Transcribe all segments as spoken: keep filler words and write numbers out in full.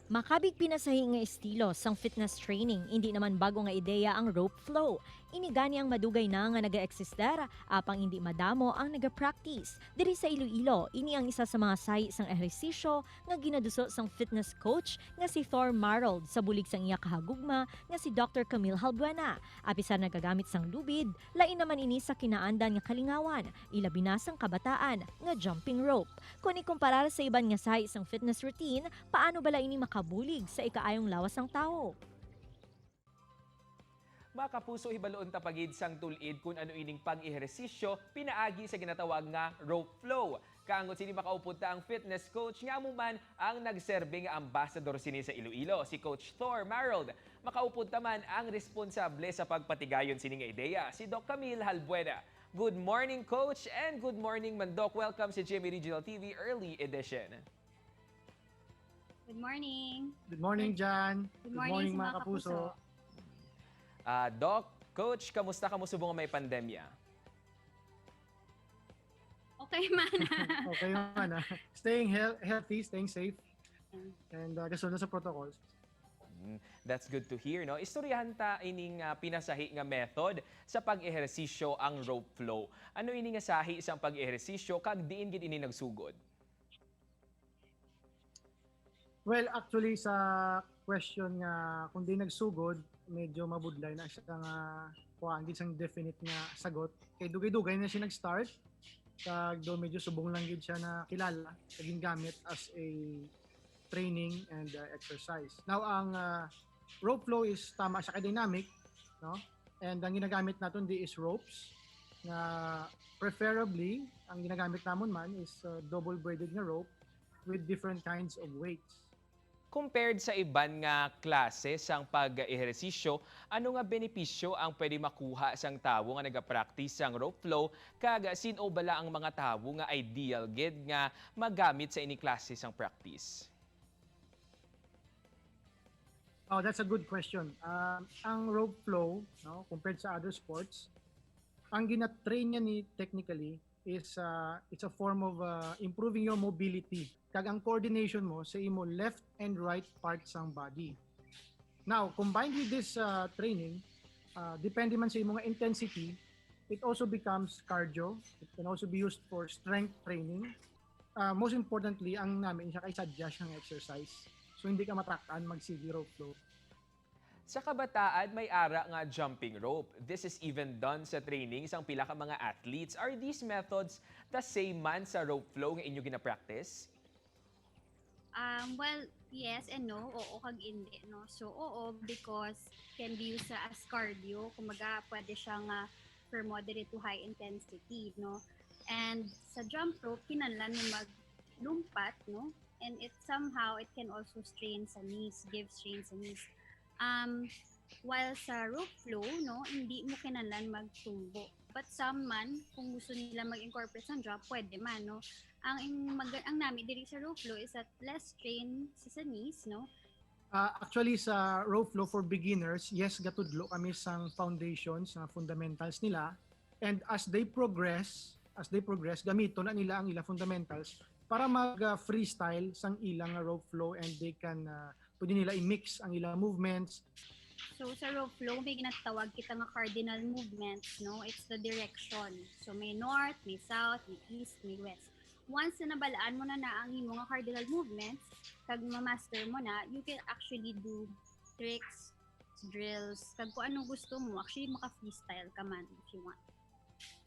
Makabig pinasahi nga estilo sang fitness training, indi naman bag-o nga ideya ang rope flow. Ini gani ang madugay na nga nagaeksistir, apang indi madamo ang nagapractice. Diri sa Iloilo, ini ang isa sa mga sahi sang ehersisyo nga ginaduso sang fitness coach nga si Thor Marold sa bulig sang iya kahagugma nga si Doktor Camille Halbuena. Apisar nagagamit sang lubid, lain naman ini sa kinaandan nga kalingawan, ilabi na sang kabataan nga jumping rope. Kon ikumparar sa iban nga sahi sang fitness routine, paano bala ini makabulig sa ikaayong lawas sang tawo? Mga kapuso, hibaloon ta pa gid sang tul-id kun ano ining pag-ehersisyo pinaagi sa ginatawag nga rope flow. Kaangod sini, makaupod ta ang fitness coach nga amo man ang nagserbi nga ambassador sini sa Iloilo, si Coach Thor Marold. Makaupod ta man ang responsable sa pagpatigayon sini nga ideya, si Doc Camille Halbuena. Good morning, Coach, and good morning man, Doc. Welcome sa G M A Regional T V Early Edition. Good morning. Good morning, Jan. Good morning, sa mga kapuso. Ah, Doc, Coach, kamusta kamo subong nga may pandemya? Okay man. Okay man, ah. Staying heal- healthy, staying safe. And uh, kasunod sa protocols. Mm, that's good to hear, no? Istoryahan ta ining ah, pinasahi nga method sa pag-ehersisyo, ang rope flow. Ano ini nga sahi sang pag-ehersisyo kag diin gid ini nagsugod? Well, actually, sa question nga kung di nagsugod, medyo mabudlay na siya nga kuhaan gid sang definite nga sagot. Kay dugay-dugay na siya nag-start. Kag do medyo subong lang gid siya na kilala, kag gingamit as a training and uh, exercise. Now, ang uh, rope flow is tama siya kay dynamic, no? And ang ginagamit naton di is ropes nga preferably ang ginagamit namon man is uh, double braided nga rope with different kinds of weights. Compared sa iban nga klase sang pag-ehersisyo, ano nga benepisyo ang pwede makuha sang tawo nga nagapractice sang rope flow, kag sin-o bala ang mga tawo nga ideal gid nga magamit sa ini klase sang practice? Oh, that's a good question. Um, ang rope flow, no, compared sa other sports, ang gina-train niya ni technically is uh, it's a form of uh, improving your mobility. Kag ang coordination mo sa imo left and right part sang body. Now, combined with this uh, training, uh, depende man sa imo nga intensity, it also becomes cardio. It can also be used for strength training. Uh, most importantly, ang namin siya kay sadya siyang exercise. So hindi ka matrakan magsigi rope flow. Sa kabataan, may ara nga jumping rope. This is even done sa training sang pila ka mga athletes. Are these methods the same man sa rope flow nga inyo ginapractice? Um, well, yes and no. Oo kag hindi, no? So, oo, because can be used as cardio. Kumbaga, pwede siya nga for moderate to high intensity, no? And sa jump rope, kinahanglan mo maglumpat, no? And it somehow, it can also strain sa knees, give strain sa knees. Um, while sa rope flow, no, hindi mo kinahanglan magtumbo. But some man, kung gusto nila mag-incorporate sa jump, pwede man, no? Ang, ang, mag, ang nami diri sa rope flow is that less strain sa, sa knees, no? Uh, actually, sa rope flow for beginners, yes, gatudlo kami sang foundations, nga fundamentals nila. And as they progress, as they progress, gamiton na nila ang ila fundamentals para mag uh, freestyle sang ilang rope flow, and they can uh, pwede nila i-mix ang ilang movements. So sa rope flow, may ginatawag kita nga cardinal movements, no? It's the direction. So may north, may south, may east, may west. Once na nabalaan mo na na ang imo nga cardinal movements, kag ma-master mo na, you can actually do tricks, drills, kag kung anong gusto mo. Actually, maka-freestyle ka man if you want.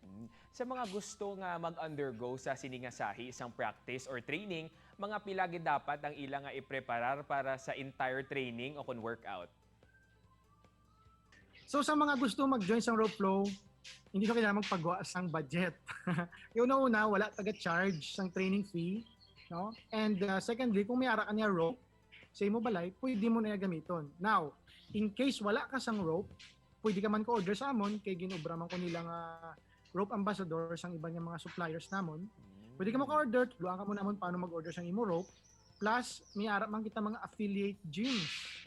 Mm. Sa mga gusto nga mag-undergo sa sini nga sahi sang practice or training, mga pila gid dapat ang ila nga ipreparar para sa entire training o kon workout? So sa mga gusto mag-join sang rope flow, hindi na kailangan magpagwa sang budget. Yung una-una, wala taga-charge sang training fee, no? And uh, secondly, kung may ara ka niya rope sa imo balay, pwede mo na gamiton. Now, in case wala ka sang rope, pwede ka man ko-order sa amon kay ginobra man ko nila nga rope ambassador sang iban nga mga suppliers namon. Pwede ka maka-order, tuluan ka mo namon paano mag-order sang imo rope. Plus, may ara man kita mga affiliate gyms.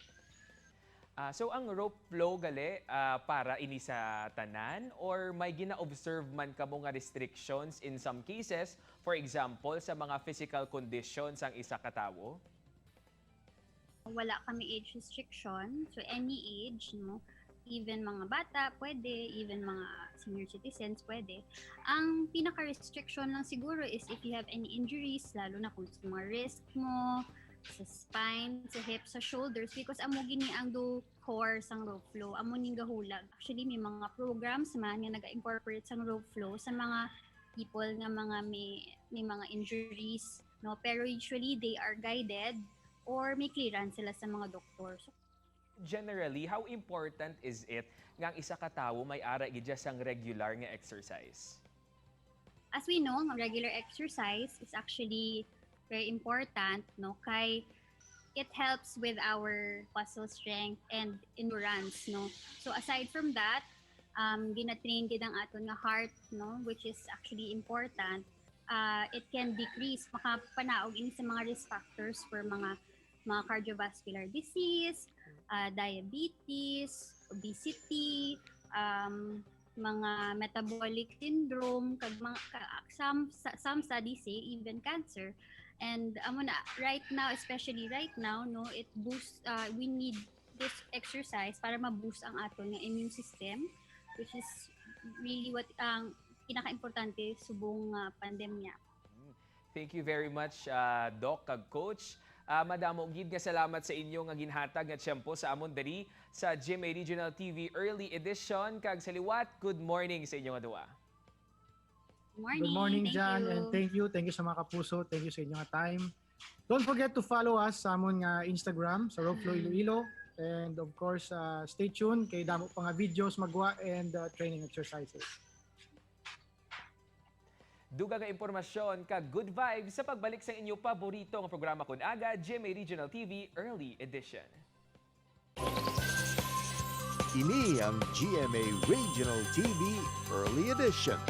Ah, so ang rope flow gali ah, para ini sa tanan, or may gina-observe man kamo nga restrictions in some cases, for example, sa mga physical conditions sang isa ka tawo? Wala kami age restriction. So, any age, no? Even mga bata, pwede. Even mga senior citizens, pwede. Ang pinaka-restriction lang siguro is if you have any injuries, lalo na kung sa mga wrist mo, sa spine, sa hips, sa shoulders, because amo gini ang do core sang rope flow. Amo ning gahulag. Actually, may mga programs man nga nag-incorporate sang rope flow sa mga people nga mga may, may mga injuries, no? Pero usually, they are guided or may clearance sila sa mga doktor. So, Generally, how important is it nga ang isa ka tawo may ara gid siya sang regular nga exercise? As we know, ang regular exercise is actually very important, no? Kay it helps with our muscle strength and endurance, no? So aside from that, um, ginatrain gid ang aton nga heart, no? Which is actually important. Uh, it can decrease, makapanaog ini sa mga risk factors for mga mga cardiovascular disease, uh, diabetes, obesity, um, mga metabolic syndrome, kag mga, ka, some, some studies say even cancer. And amo na, right now, especially right now, no, it boosts, uh, we need this exercise para ma-boost ang aton nga immune system, which is really what ang pinaka-importante subong nga pandemya. Thank you very much, uh, Doc kag Coach. Uh, madamo gid nga salamat sa inyo nga ginhatag nga tiyempo sa amon diri sa G M A Regional T V Early Edition. Kag sa liwat, good morning sa inyo nga duha. Morning. Good morning, Thank Jan, you. And thank you. Thank you sa mga kapuso. Thank you sa inyo nga time. Don't forget to follow us sa amon nga Instagram, sa Rope Flow Iloilo. And of course, uh, stay tuned kay damo pa nga videos magwa and uh, training exercises. Dugang nga impormasyon kag good vibes sa pagbalik sa inyo paborito nga programa kun aga, G M A Regional T V Early Edition. Ini ang G M A Regional T V Early Edition.